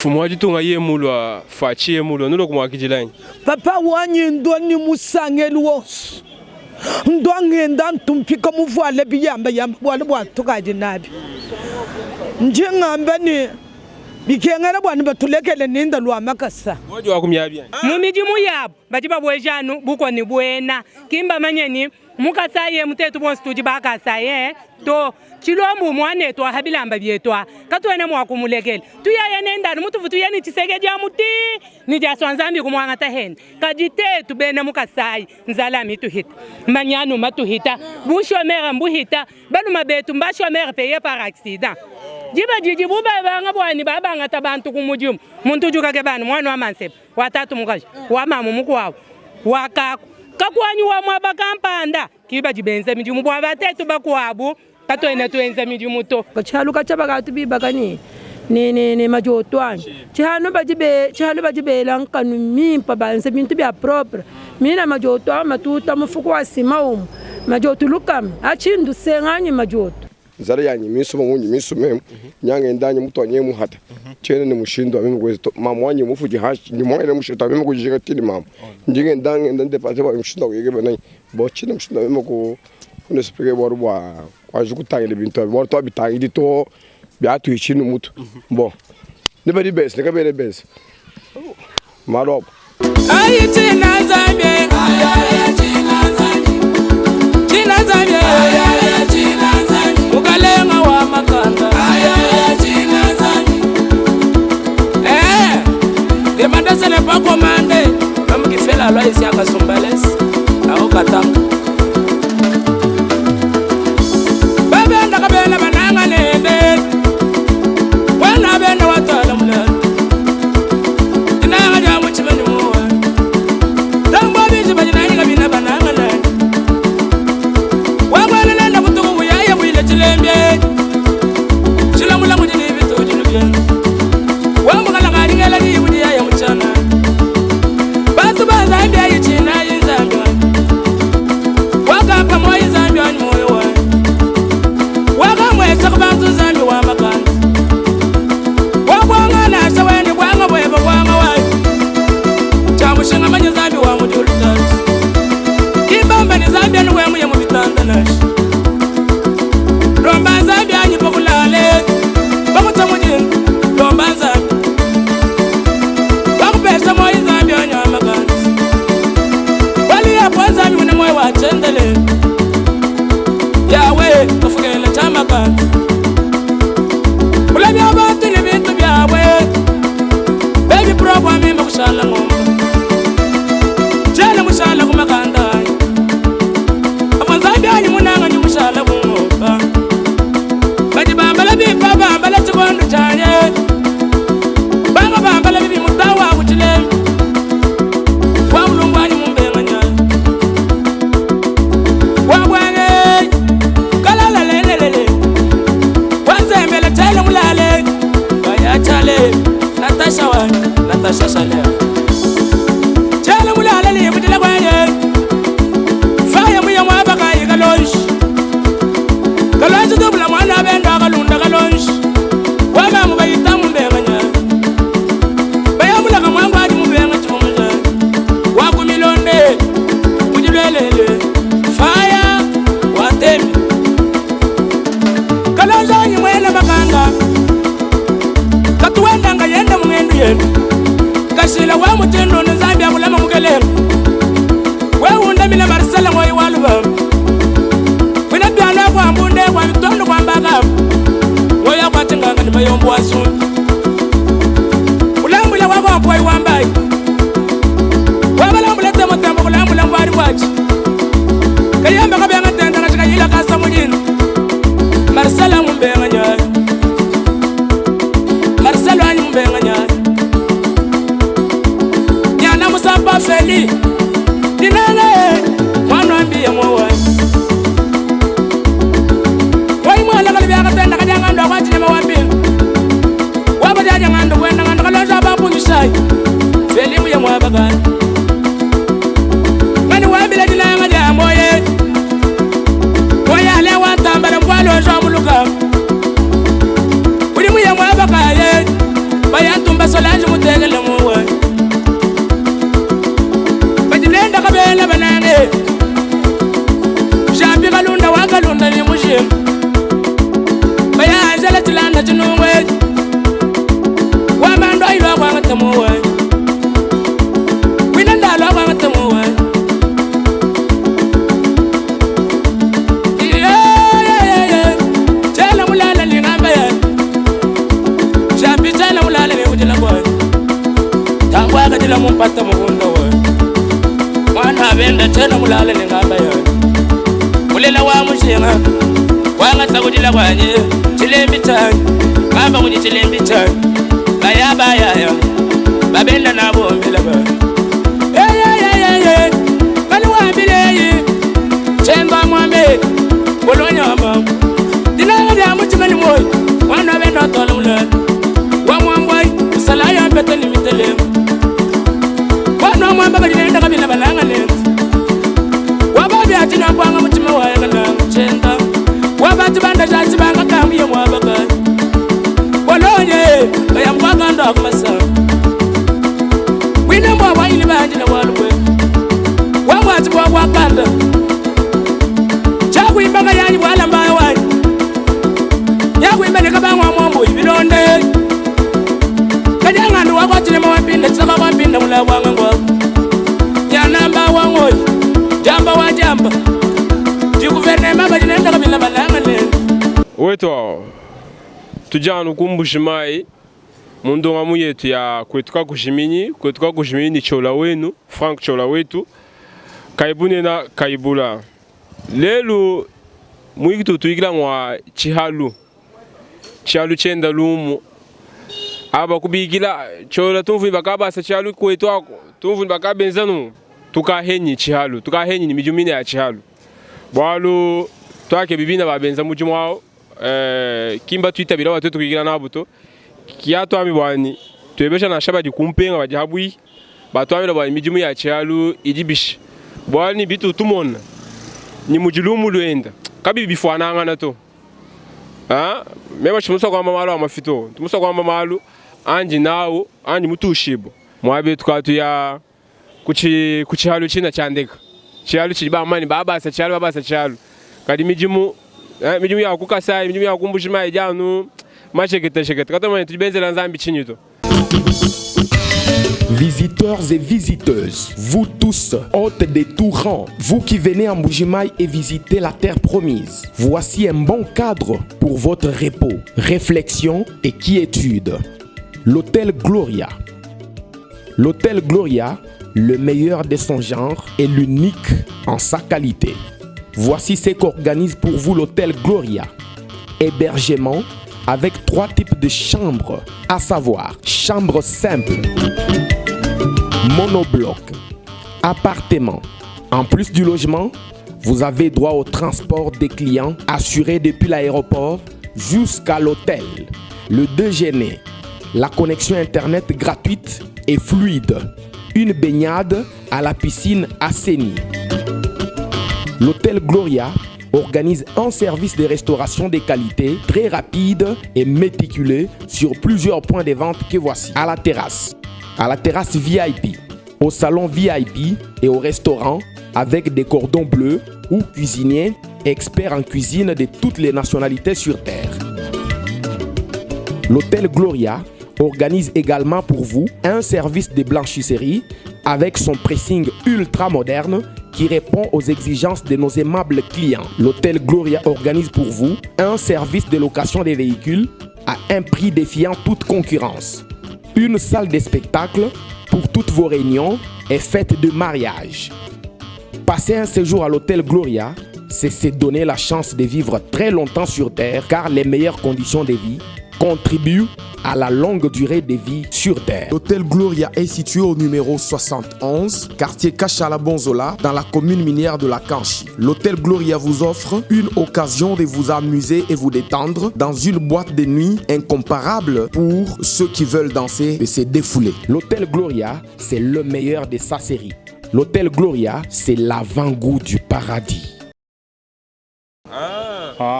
Mfumu wa ditunga yeye mulua, Fatshi yeye mulua, nulua kumuakidila anyi? Papa wanyi ndua ne musangelu wonso, ndua ngenda ntumpika muvuale biyambayamba bualu bua tukadi nabi. Ndi ngamba ne, bikengela bua ne batulekele nenda lua makasa. Muadi wa ku miabi anyi? Mu midimu yabu badi babueja anu bukua ne buena, ki mbamanye ne, Mu Kasaï emu tetu bonso tudi ba Kasaïen to. Tshilombu muanetu aha bilamba bietu aha katuena mua kumulekela. Tuyaya nende anu mutuvu tuya ne Tshisekedi amu tii ne diasua Nzambi kumuangata hende. Kadi tetu bena mu Kasaï nzala mituhita, manyanu matuhita, bu chomeur mbuhita, baluma betu mba chomeur paye par accident. Diba didibu babanga bua ne babangata bantu ku mudimu, muntu udi ukakeba anu muana wa manseba. wa tatu mukaji, wa mamu mukuabu, wa kaku, kakuanyi wa muaba kampanda, ki badi benza midimu bua batetu bakuabu katuena tuenza midimu to. Tshihalu katshia bakatu bibaka ne ne ne ne madioto anyi tshihanu badi be tshihalu badi bela nkanu mimpa banza bintu bia propre mina madioto a matuta mufuku wa sima umu madioto lukama atshi ndusenga anyi madioto. Nzala yanyi minsuma munyi minsume nyanga endanyi mutuanye muhata tshiena ne mushindu wa meme kuenza to mamu wanyi mufudi hanshi ndi muangene mushindu wa meme kujinga tini mamu ndi ngenda ngenda ndepase bua mushindu wa kuyekeba nanyi bo tshiena mushindu wa meme ku kunesipike bualu bua kuanji kutangila bintu abi bualu tuabitangidi to biatuitshi nu mutu bon ne badi benza ne kabena benza malu abu. Mukalenga wa makanda eh, demande ce n'est pas commandé l'homme qui fait la loi ici à Kasumbalès à Okatanga babenda kabena bananga nende wana benda watala mulala dinanga dia mutshima ni muwa tambo biji bajinanyi kabina bananga nende wagwana nenda butuku buyaya bwile chilembye chilamulamu jini bitujinu byenu wamukala ngalingela liyibudi yaya muchana bantu ba Zambia yichina yinzambia wakapa moyo Zambia ni moyo wayo wakamwesa kubantu Zambia wa makanda wabwanga nasha wende bwanga bweba bwanga wayo chamushinga manye Zambia wa mujulutatu kibamba ni Zambia ni wemuye mu bitanda nasha lomba Zambia nyipo kulale bakutsa mujinga lomba Zambia bakupesa moyo Zambia nyama kanzi waliyapo Zambia une moyo wachendele yawe kafukela chamakanzi kulabya bantu ni bintu byawe baby bro bwamimba kushala ng'ombe chele mushala kumakanda apo Zambia anyi munanga ni mushala kung'omba badi bambala bipa bambala chikondo chanye banga bambala bibi mutawa kuchilembe wa mulungu anyi mumbenga nyayo wa bwange kalala lelelele wanzembele chele mulale bayachale Natasha wani Natasha Shalea chele mulale libutile kwanye faya muya mwabakayi kalonshi kalonshi tubula mwana abenda akalunda kalonshi wamamu bayita mumbenga nyayo bayamulaka mwangu adi mubenga chimumuja wakumilonde mujilwelele faya watembe kalonzanyi mwene makanga katuwendanga yende mung'endu yenu kashila wa mutindo ni Zambia kulama mukelenga wewundamile Marisela ng'oyi walubamba wina byala kwambunde kwa bitondo kwambakamu ng'oyi akwachinganga ni mayombo wasumbi kulambula wakwampoyi wambayi wabalambula temotembo kulambula mbwali bwachi kayembe kabenga tenda kachikayila kasa mulino Marisela mumbenga nyayo Marisela wanyi mumbenga nyayo nyana musapa feli dinanga mwana wambiye mwowanyi wai mwana kali byakatenda kajangando akwachinema wambila wabajaja ng'ando kwenda ng'ando kalonza bapungishayi feli muye mwabakani ngani wambila dinanga lya moye moyale watambala mbwalonza muluka uli muye mwabakaye bayantumba Solange mutekele muwe Badi nenda kabela banange Jambi kalunda wa kalunda ni mushinga Baya Angela chilanda chinungwe Wamando ilwa kwanga tamuwe Winanda lwa kwanga tamuwe Chela mulala lingamba ya Jambi chela mulala ni kujila kwa Tangwa kajila mumpata mukunda we Mwana abenda chela mulala lingamba ya Mulela wa mushinga Wanga takujila kwanye Chilembi chanyi Ngamba kunye chilembi chanyi Baya baya ya Babenda nabo mbila ba Hey hey hey hey hey Kani wambile yi Chemba mwambe Bolonya mama Dinanga dia mutima ni moyo Mwana abenda tola mulala Wa mwambwai Usalaya mpete ni mitelemu Mwana mwamba balinenda kabila balanga nenzi Wababi atina bwanga mutima waye kananga chenda Wabati banda jasi banga kambiye mwabakai Bolonye kaya mkwakando akumasa Wine mbwa waili banjila walubwe Wamwati bwa bwakanda Chakuimbaga yanyi bwala mbaya wanyi Yakuimba nekabangwa mwambo ibilonde Kajang'andu wakwachilema wapinda chisaka wapinda mula bwanga ngwako Nyanamba wangoyi Jamba wa jamba Jiguvernema balinenda kabila balanga nenda Wetu tujanu kumbushimai mundongamu yetu ya kwetu kakushiminyi kwetu kakushiminyi ni chola wenu Frank chola wetu kaibune na kaibula lelu mwikitu tuikila ngwa chihalu chihalu chenda lumu aba kubikila chola tumvu bakabasa chihalu kwetu ako tumvu bakabenzanu tukahenyi chihalu tukahenyi ni mijumine ya chihalu bwalu twake bibina babenza mujumu wao kimba twitabira watu tukikila nabo to kiatwami bwani twebesha na shaba dikumpenga bajahabwi batwamira bwani mijimu ya chihalu idibishi bwani bitu tumona ni mujilumu lwenda kabi bifwanangana to mema chimusa kwamba malu amafito tumusa kwamba malu anji nawo anji mutushibo mwabe tukatu ya kuchi kuchihalu china chandeka chihalu chiba mani babasa chihalu babasa chihalu kadi mijimu mijimu ya kukasai mijimu ya kumbushima ijanu mashekete shekete katoma tubenzela nzambi chinyi to. Visiteurs et visiteuses, vous tous, hôtes de tout rang, vous qui venez en Mbujimayi et visitez la terre promise, voici un bon cadre pour votre repos, réflexion et quiétude. L'Hôtel Gloria. L'Hôtel Gloria, le meilleur de son genre et l'unique en sa qualité. Voici ce qu'organise pour vous l'Hôtel Gloria. Hébergement avec 3 types de chambres, à savoir chambre simple, monobloc, appartement. En plus du logement, vous avez droit au transport des clients assuré depuis l'aéroport jusqu'à l'hôtel, le déjeuner, la connexion internet gratuite et fluide, une baignade à la piscine assainie. L'Hôtel Gloria organise un service de restauration de qualité très rapide et méticuleux sur plusieurs points de vente que voici. À la terrasse VIP, au salon VIP et au restaurant avec des cordons bleus ou cuisiniers experts en cuisine de toutes les nationalités sur Terre. L'Hôtel Gloria organise également pour vous un service de blanchisserie avec son pressing ultra moderne qui répond aux exigences de nos aimables clients. L'Hôtel Gloria organise pour vous un service de location des véhicules à un prix défiant toute concurrence. Une salle de spectacle pour toutes vos réunions et fêtes de mariage. Passer un séjour à l'Hôtel Gloria, c'est se donner la chance de vivre très longtemps sur Terre, car les meilleures conditions de vie contribuent à la longue durée de vie sur Terre. L'Hôtel Gloria est situé au numéro 71, quartier Kachala-Bonzola, dans la commune minière de la Kanchi. L'Hôtel Gloria vous offre une occasion de vous amuser et vous détendre dans une boîte de nuit incomparable pour ceux qui veulent danser et se défouler. L'Hôtel Gloria, c'est le meilleur de sa série. L'Hôtel Gloria, c'est l'avant-goût du paradis.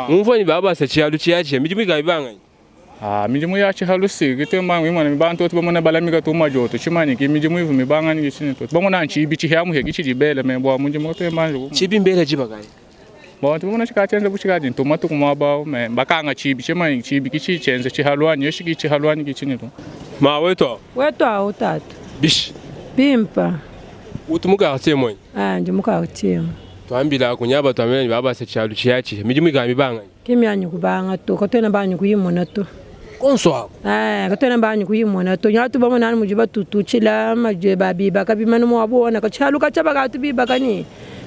Mumfoni baba sa chialu chiachi, mijimu ikabanga. Ah, midimu ya tshihalu si kitemba ngimona bantu otu bamona balamika tu majoto tshimanyiki midimu ivu mibangani kishini to bamona nchibi chihamu heki chidibele me bwa mudimu otemba njuku Chibi mbele jiba kai. Bantu bamona chikachenze buchikadi ntuma tukumwaba me bakanga chibi chimanyiki chibi kichi chenze chihalwani yoshiki chihalwani kichini to Ma wetu Wetu awu tatu. Bishi. Bimpa. Utumuka quartier mwenye. Ah, ndi muka quartier. Twambila kunyaba twamena ni baba se chalu chiachi. Midimu ikami banga. Kimyanyu kubanga to katwena banyu kuyimona to. Konso ako. Eh, katwena banyu kuyimona to. Nyatu bamona ni mujiba tutuchila maje babi bakabimana mu wabona kachalu kachaba katubi bakani.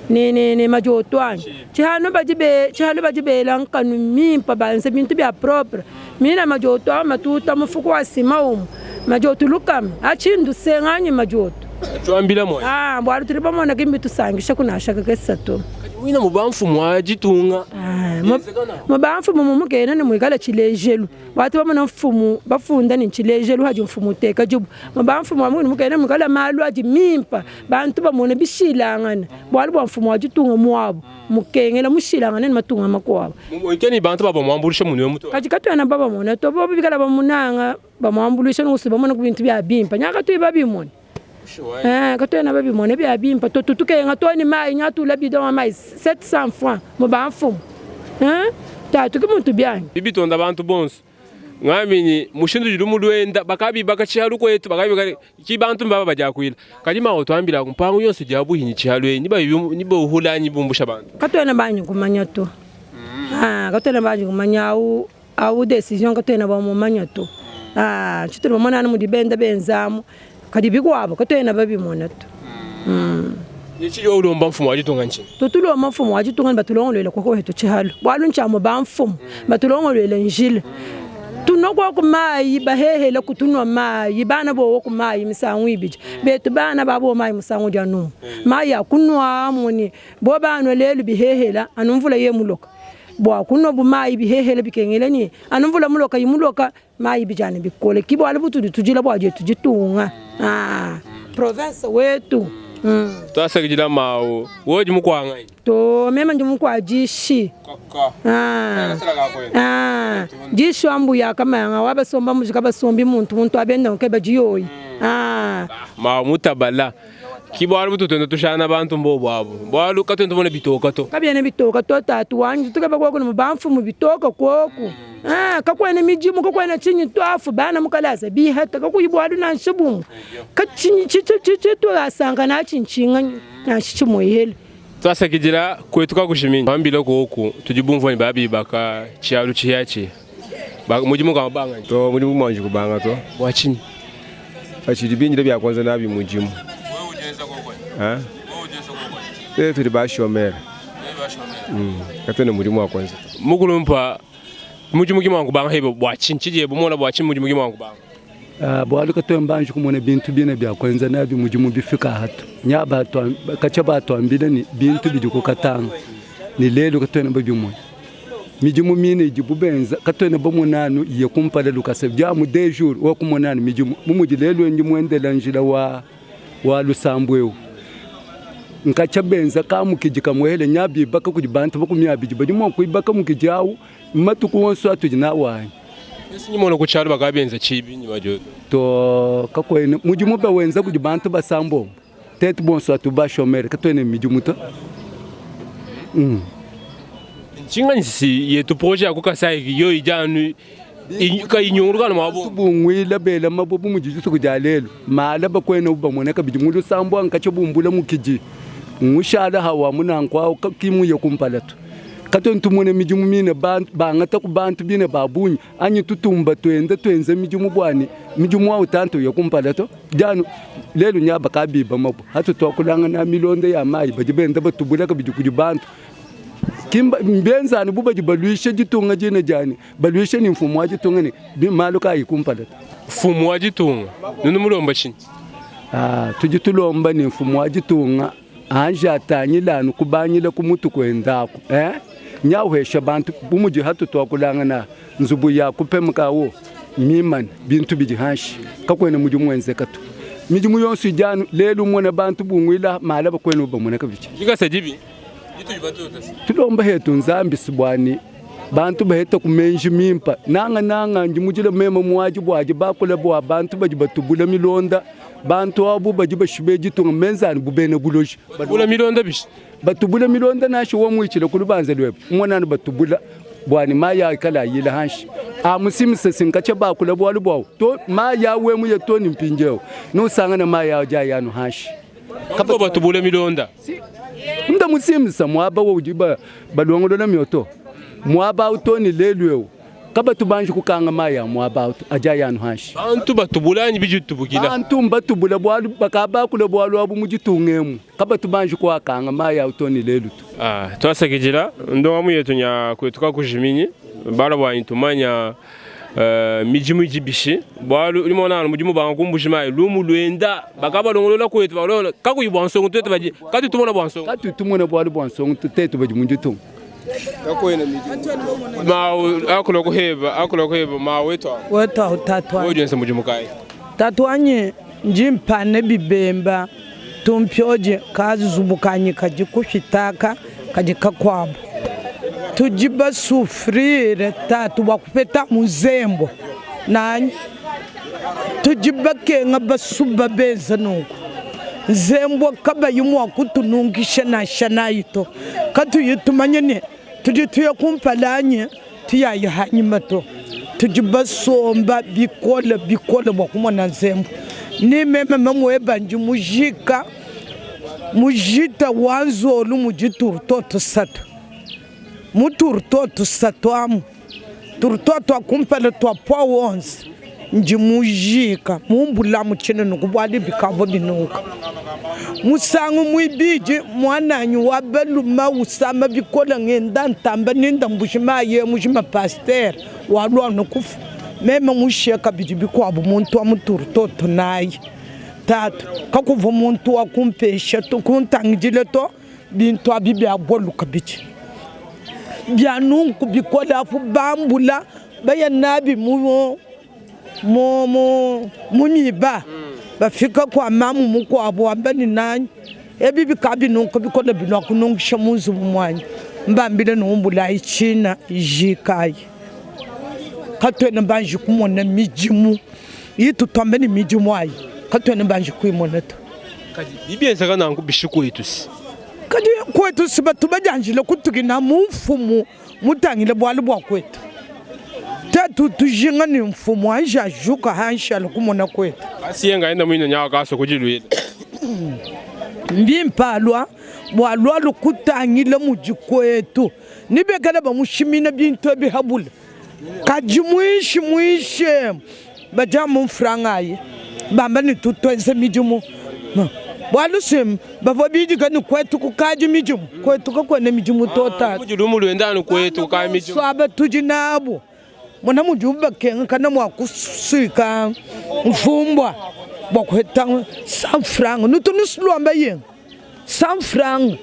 Ne ne ne majoto anyi. Chihanu bajibe chihanu bajibela nkanu mimpa banse bintu bya propre. Mina majoto amatuta mufuko wa sima umu. Majoto lukam achindu senganyi majoto. Twambila mwenye. Ah, mbwa tuli bamona kimbi tusangisha kuna shaka kesatu. Mwina mubamfu mwajitunga. Mubamfumu mumukene ni mwikala chilejelu. Watu bamona mfumu bafunda ni chilejelu haji mfumu teka jibu. Mubamfumu amwe mukene mwikala malu haji mimpa. Bantu bamona bishilangana. Bwali bwa mfumu wajitunga mwabo. Mukengela mushilangana ni matunga makwabo. Mwikeni bantu baba mwambulisha munwe muto. Kaji katwena baba mona to bobo bikala bamunanga bamwambulisha nusu bamona kubintu bya bimpa. Nyaka tu babimona. Eh, katwena babimona bya bimpa to tutukenga toni mai nyatula bidon mai 700 francs mubamfumu. Eh? Tatu kimuntu byanyu. Bibitonda bantu bonso. Ngamini mushindu jilumu lwenda bakabi bakachihalu kwetu bakabi bakali ki bantu mbaba bajakwila. Kalima otwambila mpango yonse jabuhinyi chihalwe niba niba uhulanyi bumbusha bantu. Katwena banyu kumanya to. Ah, katwena banyu kumanya au au decision katwena bamumanya to. Ah, chituli bamona mu dibenda benzamu. Kadi bigwabo katwena babimona to. Nichili ulomba mfumo wajitunga nchini. Tutuloma mfumo wajitunga batulongolwele koko hetu chihalo. Bwalu nchamo ba mfumo batulongolwele njile. Tunokwa kumayi bahehele kutunwa mayi bana bowo kumayi misangu ibiji. Betu bana babo mayi musangu janu. Mayi akunwa muni bo bana lelu bihehela anumvula ye muloka. Bwa kunwa bumayi bihehele bikengele ni anumvula muloka yimuloka mayi bijane bikole kibo alibutu tujila bwa je tujitunga. Ah, province wetu. Twasakijila mawo woji mukwanga To mema ndi mukwajishi. Ah. Ah, jishi ambuya kama yanga wabasomba mujika basombi muntu muntu abenda nkeba jiyoyi. Ah. Ma mutabala. Kibo alibutu twende tushana bantu mbo bwabo. Bwalu katwende tubone bitoka to. Kabyene bitoka to tatu wanyu tukaba kwako no bamfu mu bitoka kwoku. Ah, kakwene mijimu kakwene chinyi twafu bana mukalaza bihata kakuyibwalu na nshibumu. Kachinyi chicho chicho to asanga na chinchinga na chichimoyele. Twasakijila kwetu kakushimini. Bambile koku tujibumva ni babi baka chialu chiachi. Ba mujimu ka banga. To mujimu mwanji kubanga to. Wachini. Achidi binjile bya kwanza nabi mujimu. Wewe ujenza kokwe. Ha? Wewe ujenza kokwe. Eh tuli bashomera. Katene mujimu wa kwanza. Mukulumpa mujimu kimwangu banga hebo bwachini chije bumona bwachini mujimu kimwangu banga. Ah, bwalu katwemba nje kumona bintu bine bya kwanza nabi mujimu bifika hatu. Nyaba to kachaba to ambile ni bintu bijuko katanga. Ni lelo katwena babimwe. Mijimu mine jibubenza katwena bomunanu ye kumpala lukase bya mu deux jours wa kumonanu mijimu mumuji lelo ndi muendela njila wa wa lusambwewo. Nkacha benza kamukiji kamwele nyabi baka kujibantu bakumyabi bajimo kuibaka mukijawu matuku wonso atujina wanyu. Sinyi kuchalo bakabenza chibi ni bajo. To kakwene mujimu ba wenza kujibantu basambo. Tetu bonso atubashomere katwene mijimu to. Nchinga nsi yetu projet akukasa yo ijanu ka inyunguruka no mabo. Tubungwila bela mabo bumujiji tukujalelo. Mala bakwene ubamona kabijimu lusambo nkacho bumbula mukiji. Mushala hawa munankwa kimuye kumpalatu. Kato ntumone mijimu mine bangata ku bantu bine babunyi anyi tutumba twende twenze mijimu bwani mijimu wa utanto ya kumpalato janu lelu nyaba kabiba mabo hatu twakulanga na milonde ya mayi bajibenda batubula kabiju kuji bantu kimba mbenzani buba jibalwishe jitunga jine jani balwishe ni mfumo wa jitunga ni bimaluka yikumpalato mfumo wa jitunga nunu mulomba chini ah tujitulomba ni mfumo wa jitunga anja atanyilanu kubanyile kumutu kwendako eh nyawesha bantu bumuji hatu twakulanga na nzubu ya kupemukawo mimani bintu bijihashi kakwene muji mwenze katu mijimu yonse ijanu lelu mwana bantu bungwila mala bakwene bamona kabichi jikasa jibi tulomba hetu nzambi sibwani Bantu baheta ku menji mimpa nangananga ndi mudila mema muadi buadi bakula bua bantu badi batubula milonda bantu abu badi bashibe ditunga menzani bu bena buloji. Batubula milonda bishi? Batubula milonda nansha wa muitshila ku lubanza luebe umona anu batubula bua ne mayi akala ayila hanshi a musimisa sinkatsha bakula bualu buawu to mayi awe muye to ne mpindieu nusangana mayi adi aya anu hanshi. Kabatu batubula milonda. Nda musimisa muaba udi balongolola mioto muaba au to ne lelu eu kabatu banji kukanga mayi a muaba au adi aya anu hanshi. Bantu batubula anyi bidi bitubukila? Bantu mbatubula bualu bakabakula bualu abu mu ditunga emu kabatu banji kuakanga mayi au to ne lelu to. Ah, twasakidila ndongamu yetu nya kwetu kakujiminyi bala bwanyi tumanya uh, midimu idi bishi bualu udi mona anu mudimu banga kumbushi mayi lumu luenda bakabalongolola kwetu balongolola kakuyi bua nsongo tuetu badi katu tumona bua nsongo katu tumona bualu bua nsongo tutetu badi mu ditunga kakwena midimu mawu akula kuheba akula kuheba mawu wetu wetu awu tatu wanyi wewe mudimu kayi tatu wanyi ndi mpane bibemba tumpyoje kazubu kanyi kadi kufitaka kadi kakuabu tudi basufrire tatu bua kupeta muzembo nanyi tudi bakenga basuba benza nunku nzembo kabayi mua kutunungisha nansha nayi to katuyi tumanye ne tudi tuya kumpala anyi tuyayi hanyima to tudi basomba bikole bikole bua kumona nzembo ni meme mamueba ndi mujika mujita wa nzolu mudi turuto tusatu mu turuto tusatu amu turuto tua kumpala tua pua wonse ndi mujika mumbulamu tshinunu kubualu bikavua binuka musangu muibidi muananyi wa baluma usama bikole ngenda ntamba ninda mbuji mayi mujima pasteur walua kufa meme mushiye kabidi bikuabu muntu wa muturuto tunayi tatu kakuvua muntu wa kumpesha to kuntangidile to bintu abi bia bolu kabidi bia nunku bikole apu bambula baya nabi mu mu mu mu miba bafika kua mamu mukuabu wamba ne nanyi ebi bikaba binunka bikole bilua kunungisha mu nzubu muanyi mbambile ne umbulayi tshina jikayi katuena banji kumona midimu itu tuambe ne midimu ayi katuena banji kuyimona to. Kadi bibienzeka nanku bishi kwetu si? Kadi kwetu si batu badianjile kutukina mu mfumu mutangile bualu bua kwetu. Tetu tujinga ne mfumu anji ajuka hanshala kumona kwetu. Asiye ngaenda muine nyawa kaso kujilwila. Mbimpe alua bua lualu kutangila mudi kwetu nibekele bamushimina bintu ebi habula. Kadi muinshi muinshi badi amu mfranga ayi bamba ne tutuenze midimu bualu si bavua bidika ne kuetu kukadi midimu kuetu kakuena midimu to tatu. Mudi lumu luenda anu kuetu kukadi midimu. Aba tudi nabu mona mudibu bakenga kana mua kusuika mfumbua bua kuheta 100 francs nutu nusulomba yinga 100 francs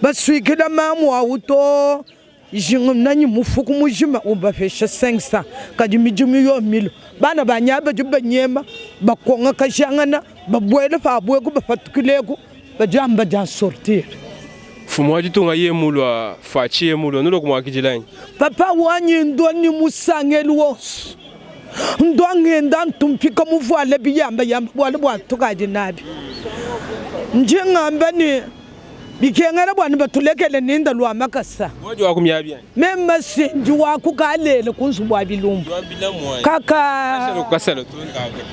basuikila mamu awu to. Jinga nanyi mufuku mujima ubapesha 500 kadi midimu yo milu bana banyi aba badi banyema bakongakajangana babuela pabu eku bapatukila eku badi anu badia sortir. Mfumu wa ditunga ye mulua Fatshi ye mulua nulua kumuakidila anyi? Papa wanyi ndua ne musangelu wonso ndua ngenda ntumpika muvuale biyambayamba bualu bua tukadi nabi ndi ngamba ne Bikengela bua ne batulekele ninda lua makasa. Meme si ndi wa ku kalele ku nzubu wa bilumbu. Kaka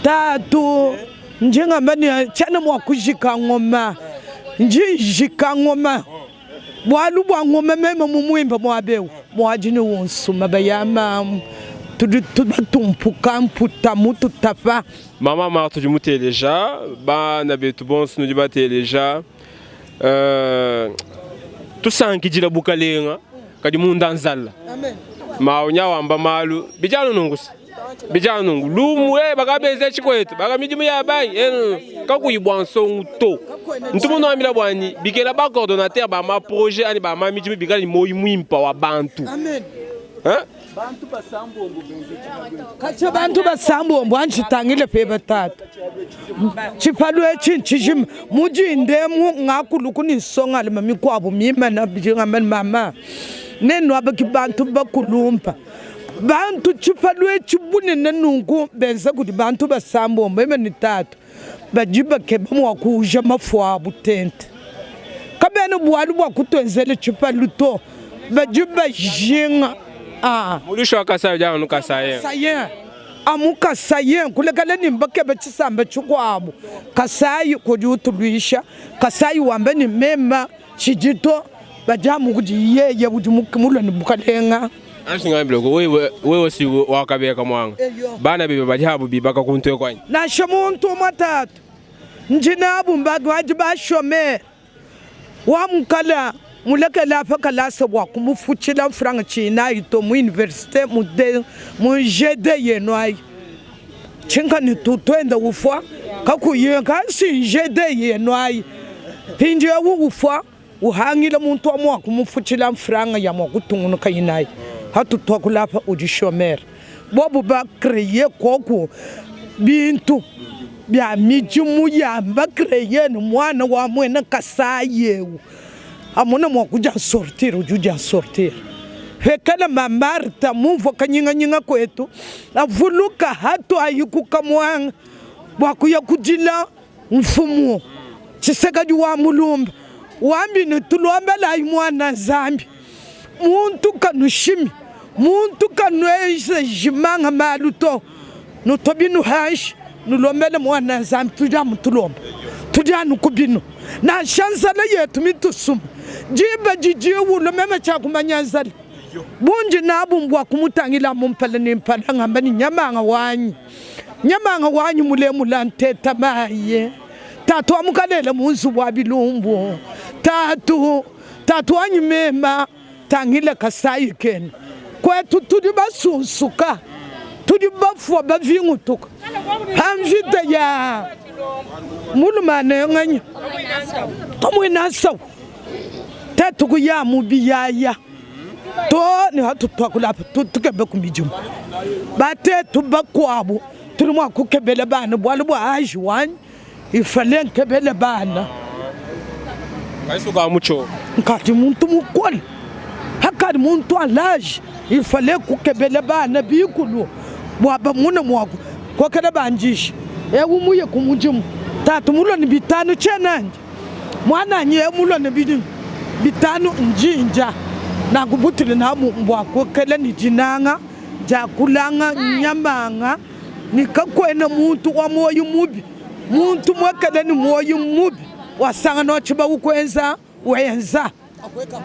tatu ndi ngamba ne tshiena mua kujika ngoma, ndi njika ngoma bualu bua ngoma meme mumuimba muaba eu muadi ne unsuma baya mamu tudi tubatumpuka mputa mututapa. Mama Marthe udi muteleja bana betu bonso nudi bateleja. Uh, tusankidila bukalenga kadi munda nzala maunya wamba malu bijanu nungusi bijanu nungu lumu eh bakabenza tshikwetu baka midimu ya bayi eh kakuyi bua nsongu to ntumu nuambila bwanyi bikela ba coordonnateur ba ma projet ani ba ma midimu bikala ni moyi mwimpa wa bantu Amen. Hein? Bantu basambombo benze Katshia bantu basambombo anji tangile peba tatu. Tshipalu etshi ntshijima mudinde emu ngakuluku ne nsongalume mikuabu mimana bidi ngamba ne mama. Nenu aba ki bantu bakulumpa. Bantu tshipalu etshi bunene nunku benza kudi bantu basambombo, meme ne tatu, badi bakeba mua kuuja mafu abu tente. Kabena bualu bua kutuenzela tshipalu to, badi bajinga a. Muluishi wa Kasai udi anu Kasaïen. Kasaïen, amu Kasaïen, kulekela ne mbakeba tshisamba tshikuabu. Kasai kudi utuluisha, Kasai wamba ne mema tshidi to, badi amu kudi yeye udi mulue ne bukalenga. Anji ngambile ko wewe wewe si wakabeka mwanga bana bebe badi habu bibaka kuntu eku anyi? Nansha muntu umue tatu ndi nabu mbadi bashomere wa mukala mulekele apa kalasa bua kumufutshila mfranga tshinayi to mu universite mu de mu GD yenu ayi tshinka ne tutuenda ufua kakuyi kasi GD yenu ayi mpindieu ufua Uhangila muntu wa mua kumufutshila mfranga ya mua kutungunukaye nayi. Hatutuakula apa udi chomeur. Bobu ba cree koku bintu bia midimu ya ba cree ne muana wa muena Kasai eu amona mua kudia sortir udi udia sortir. Pekala ma Martha mumvua kanyinganyinga kuetu avuluka hatuayi ku Kamuanga bua kuya kudila Mfumu Tshisekedi wa Mulumba wambi ne, Tulombelayi Muana Nzambi, muntu kanushimi, muntu kanuenzeji manga malu to, nutue binu hanshi, nulombele Muana Nzambi. Tudi amu tulomba, tudi anu ku binu, nansha nzala yetu mitusuma diba didi ulua, meme tshiakumanya nzala bundi nabu mbua kumutangila amu mpala ne mpala, ngamba ne, Nyamanga wanyi. Nyamanga wanyi mulemula nteta mayi Tatu wa mukalele mu nzubu wa bilumbu Tatu, tatu wanyi mema tangila Kasayi kenu Kwetu tudi basunsuka tudi bafua bavingutuka Pa mvita ya muluma ne nganya Kamuena nsawu Tetu kuya mu biyaya To ne hatutuakula apa tukebe ku midimu. Batetu bakuabu tudi mua kukebela bana bualu bua age wanyi il fallait nkebele bana. Nkadi muntu mukole hakadi muntu a l'age il fallait kukebela bana bikulu bua bamone mua kokela bandisha. Eu muye ku mudimu tatu mulue ne bitanu tshiena ndi. Muananyi eu mulue ne bidimu bitanu ndi ndia nanku butudi nabu mbua kuikala ne dinanga dia kulanga nyamanga ne kakuena muntu wa muoyo mubi, muntu muekele ne muoyo mubi wasangana wa tshibawu kuenza wenza.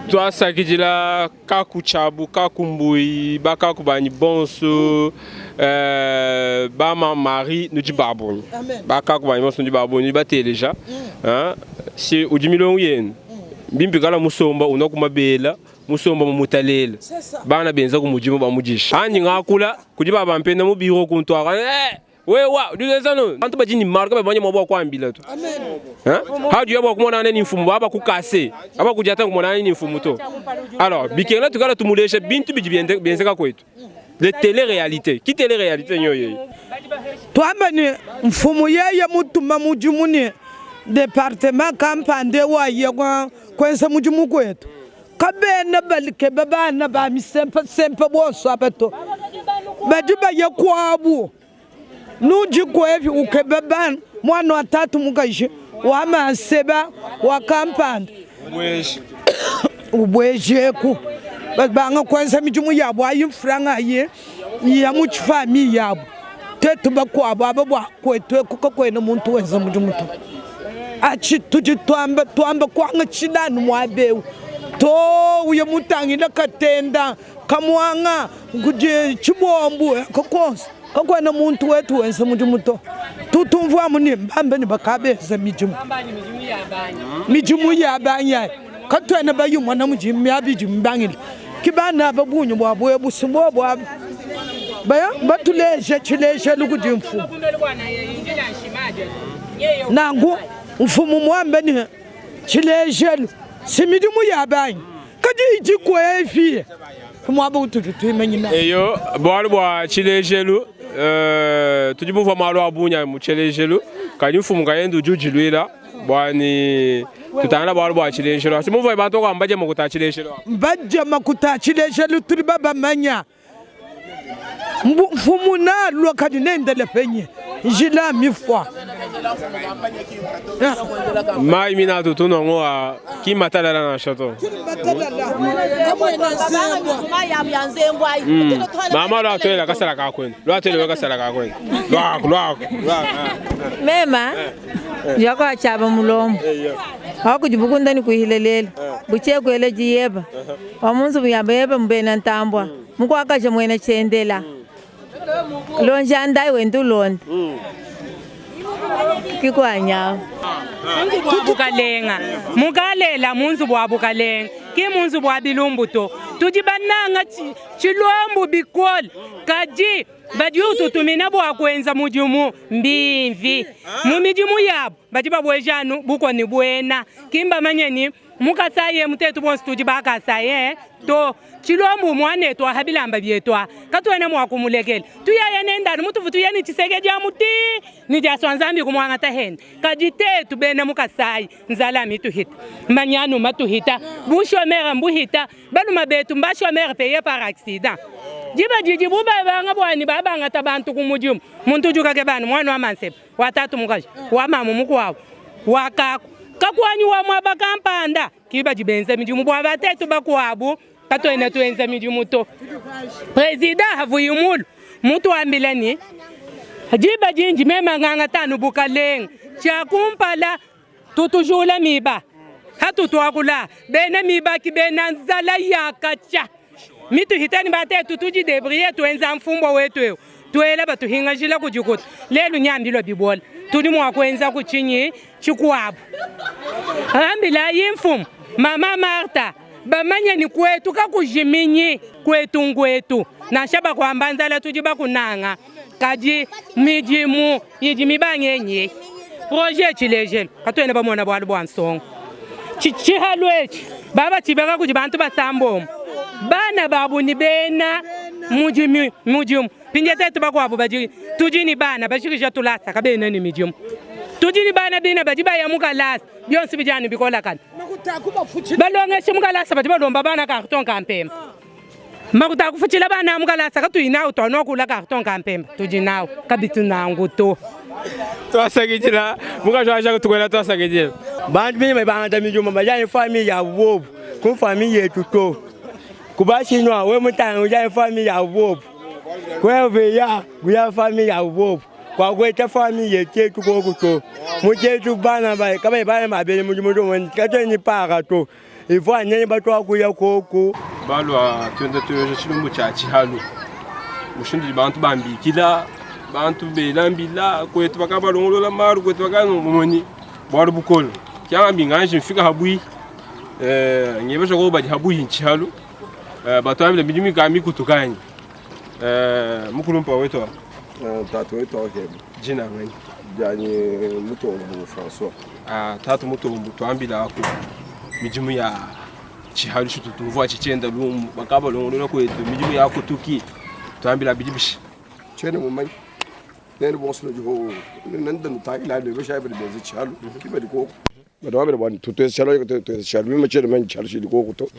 Tuasakidila kaku tshiabu kaku mbuyi ba kaku banyi bonso eh, ba ma mari nudi babunyi ba kaku banyi bonso nudi babunyi nudi bateleja mm. si udi milongo yenu mbimpe kala musomba unwa ku mabela musomba mu mutalela bana benza ku mudimu bamudisha anyi ngakula kudi babampenda mu biro kuntuaka eh, Wewa udi wenza no bantu badi ne malu kabamanya mua bua kuambila to. Hadi bua kumonana ne mfumu baba kukase aba kudiata kumonana ne mfumu to. Alors bikengela tukala tumulesha bintu bidi bienzeka kwetu. Le télé réalité. Ki télé réalité nyo yeyi? Tuamba ne mfumu yeye mutuma mudimu ne departement kampande waye kuenza mudimu kuetu. Kabena bakeba bana ba misempasempa bonso aba to, badi baya kuabu. Nudi kuepi ukeba bana muana wa tatu mukaji wa manseba wa kampanda ubuejeku babanga kuenza midimu yabu ayi mfranga ayi ya mu tshifamiye yabu. Tuetu bakuabu aba bua kuetu eku kakuena muntu wenza mudimu to. Atshi tudi tuamba tuamba kuangatshila anu muaba eu to uye mutangila katenda kamuanga kudi tshibombu aka konso kakuena muntu wetu wenza mudimu to. Tutumvua amu ne mbambe ne bakabenza midimu midimu ya banyi ayi katuena bayimona mudi miaba idi mibangile ki bana aba bungi buabu ebu si bobu aba baya batuleja tshilejelu kudi mfumu. Nanku mfumu muambe ne, Tshilejelu si midimu ya banyi, kadi idi kuepi ku muaba utudi tuimanyina. Eyo, bualu bua tshilejelu, tudi bumvua malu a bungi a mu tshilejelu, kadi mfumu nkayende udi udiluila bua ne. Tutangila bualu bua tshilejelu atshi. Muvua bantu bakuabu mbadie makuta a tshilejelu abu. Mbadie makuta a tshilejelu tudi babamanya. Mfumu nalua kadi nendele penyi njila mifua. Mayi mina atutu nongo a ki matalala nansha to. Mama lwa tuela kasala ka kwenu. Lwa tuela kasala ka kwenu. Lwa lwa lwa. Mema jako achaba mulomo wakudi bukunda ni kuhilelela buchekwele jiyeba wamunzu buyamba yeba mbena ntambwa mukwakaja mwene chendela lonja ndai wenda ulonda kikwanyawo Munzu bua bukalenga mukalela munzu bua bukalenga ki munzu bua bilumbu to tudi bananga tshilombu bikole kadi badi ututumina bua kuenza mudimu mbimvi mu midimu yabu badi babueja anu bukua ne buena ki mbamanye ni mu Kasaï emu tetu bonso tudi ba Kasaï to tshilombu muanetu aha bilamba bietu aha katuena mua kumulekela tuyaya nende anu mutuvu tuya ne Tshisekedi amu ti ne diasua Nzambi kumuangata hende kadi tetu bena mu Kasaï nzala mituhita manyanu matuhita bushomere mbuhita baluma betu mbashomere paye par accident diba didibu babanga buani babangata bantu ku mudimu muntu udi ukake bana muana wa manseba wa tatu mukaji wa mamu mukuabu wa kaku kakuanyi wa muaba kampanda ki badi benza midimu bua batetu bakuabu katuena tuenza midimu to president havuyi mulu mutuambila ni diba dindi meme ngangata anu bukalenga tshia kumpala tutujula miba hatutuakula bena mibaki bena nzala yakatsha mituhitani batetu tudi debrie tuenza mfumbo wetu eu tuela batuhingajila kudikuta lelu nyambilwa bibola tudi mua kuenza kutshinyi tshikuabu ambilayi mfumu mama Martha bamanye ni kwetu kakujiminyi kwetu ngwetu nansha bakuamba nzala tudi bakunanga kadi midimu idi mibangenyi projet tshilejelu katuena bamona bualu bua nsongo tshihalu etshi baba tshibaka kudi bantu basambombo bana babu ni bena mudimu mudimu pindie tetu bakuabu badi tudi ni bana bashikisha tulasa kabena ni midimu tudi ni bana bina badi baya mu kalasa bionso bidi anu bikolakana balongeshi mu kalasa badi balomba bana carton ka mpemba makuta akufutshila bana mu kalasa katuyi nawu tuanua carton ka mpemba tudi nawu kabitu nangu to twasakidila mukaji wa Jacques tukwela twasakidila bantu bine bangata midimu bajani famille ya bobu ku famille yetu to kubashinwa we mutanga ujani famille ya bobu kweveya kuya famille ya bobu kwakweta famille yetu koku to muchetu bana ba kabe bana babele mudimu to katweni para to ifo anene batwa kuya koku balwa tuenda tuyoja tshilumbu tshia tshihalu mushindu bantu bambikila bantu belambila kwetu bakabalongolola malu kwetu bakamoni bualu bukole kyanga nganje mfika habui ngebesha ko badi habui ntshihalu batwambile midimu ika mikutukanyi mukulumpa wetu tatu wetu akebe jina ngani jani Mutombo François tatu Mutombo twambila ako midimu ya tshihalu tshitu tumvua tshitshienda lumu bakabalongolola kwetu midimu ya kutuki twambila bidi bishi tshene mumanyi nene bonso no nanda nutangila ne besha bidi benze tshihalu kibadi koko badi wabele bwani tutwese tshihalu tutwese tshihalu mima tshene manyi tshihalu tshidi koko to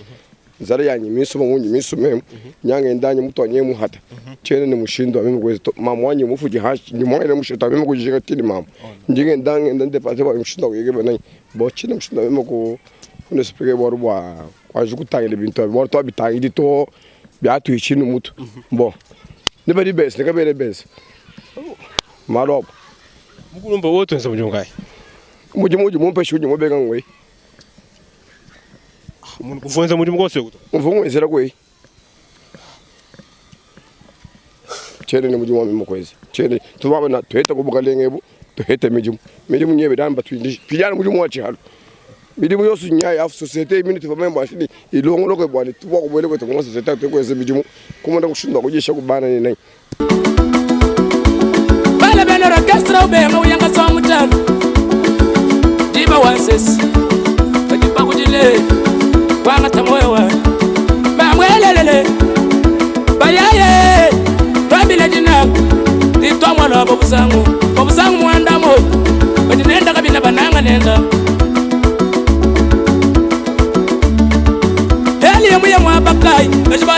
nzala yanyi misuma munyi misume nyange ndanye mutwanye muhata tshene ni mushindu ameme kwezi to mamu wanyi mufuji hashi ni mwana mushindu ameme kujinga tini mamu ndinge ndange ndande pate ba mushindu akuyeke bana bo tshene mushindu ameme ku unesipeke bwaru bwa kwaje kutangila bintu bwaru twabitangili to byatuichinu mutu bo ne bari bese ne kabere bese malobo mukulumba wotu nsa mudimu kai mudimu udi mumpesha udi mubeka ngwe muntu kufunza mudimu kose kuto mvungwezera kwe tshene ni mudimu wami mukwezi tshene tubaba tuheta kubukalengebu tuhete midimu midimu nyebe damba tuindi pijana mudimu wa tshihalo midimu yonso nya ya société imini tuva membo ashini ilongoloke bwani tuwa kubwele kwetu kuma société tukweze midimu kumunda kushinda kujisha kubana ni nai bala bena orchestra ubenga uyanga swa mutalo diba wansesi badiba kudile wangata moyo wa bamwelelele bayaye twambile dinaku ditwamwala bobusangu bobusangu mwandamo badinenda kabina bananga nenda.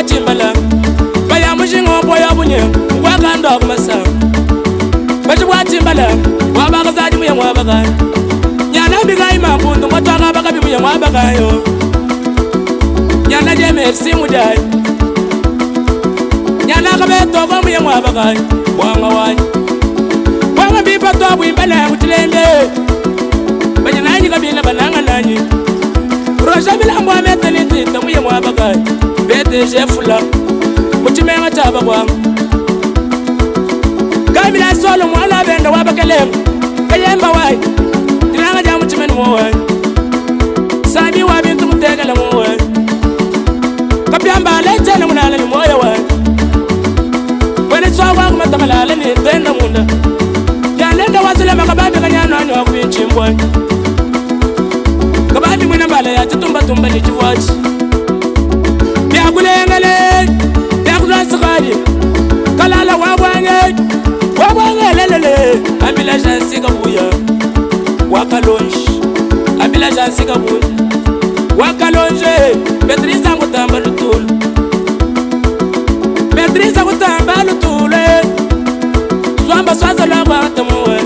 bwa tshimbala baya mujinga wa bunye ngwakando kumasa bashi bwa tshimbala wabakazadi muye mwabaka nyana bikai mampundu ngwatwaka bakabi muye mwabakayo nyana jemersi mudai nyana kabetoko muye mwabakayo bwanga wanyi bwanga mbipa twabwimbala kuchilembe banyananyi kabila bananga nanyi roja bilambo ametenitita muye mwabakayo betejefula muchimenga chaba bwanga kamila solo mwana benda wabakelemu kayemba wai tilanga ja muchimeni mowe sami wa bintu mutegele mowe kapyamba lechene munala ni moyo wai wene swa wa kumatamalala ni tenda munda yalenda wasulema kababi kanyanwani wakubichimbwa kababi mwina mbala ya chitumbatumba ni chiwachi byakulengele byakulwasikali kalala wabwange wabwangelelele ambila jansi kabuya wakalonji ambila jansi kabuya wakalonje betrisa kutamba lutulu betrisa kutamba lutulu swamba swaza lwakwatamuwe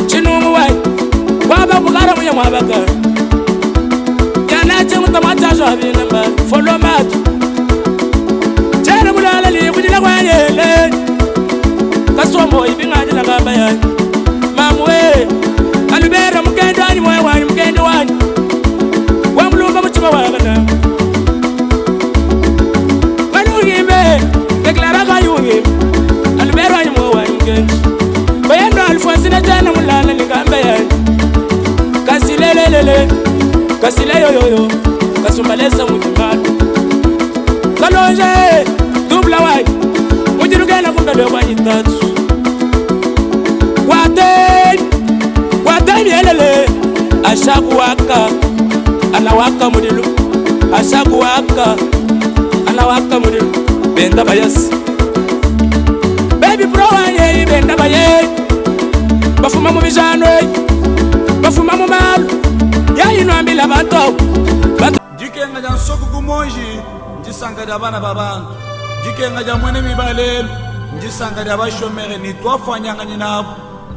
chinungu wai waba bukara muye mwabaka yana chimutamatazwabinamba folomatu chere mulala likujila kwanyele kasombo ibingajila ngamba yani mamwe alubera mukendo wanyi moyo wanyi mukendo wanyi wamulumba muchima wakana wani ungimbe deklara kayi ungimbe alubera wanyi moyo wanyi mukendo bayendo alfonsina tena mulala lingamba yani kasilelelele kasileyoyoyo kasumbalesa mujimbalo kalonje dubla wayi mujirugela kumbele kwanyitatu wate wate mielele ashakuwaka anawaka mudilu ashakuwaka anawaka mudilu benda bayasi baby bro wanyeyi benda baye bafuma mu bijano bafuma mu malu yayinwambila bantu dikenga dia nsoku kumonji ndisanka dia bana ba bantu dikenga dia mwene mibalelu ndisanka dia bashomere ni twafwanyanganyi nabo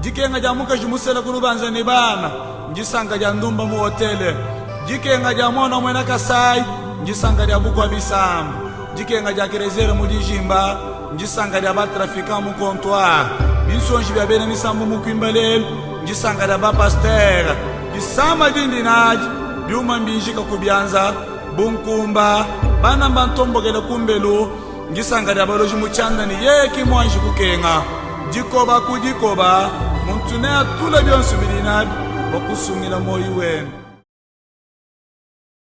dikenga dia mukaji musela kulubanza ni bana ndisanka dia ndumba mu hotele dikenga dia mwana mwena kasai ndisanka dia bukwa bisambu dikenga dia kerezere mu dijimba ndisanka dia batrafikan mu comptoir binsonji bia bena misambu mu kwimba lelu ndisanka dia bapastere disama dindi nadi byuma mbinjika kubyanza bunkumba bana bantombokele kumbelu ngisanga dia baloji mutshianda ni yeki mwanji kukenga dikoba ku dikoba muntu ne atula bionso bidi nabi bua kusungila moyi wenu.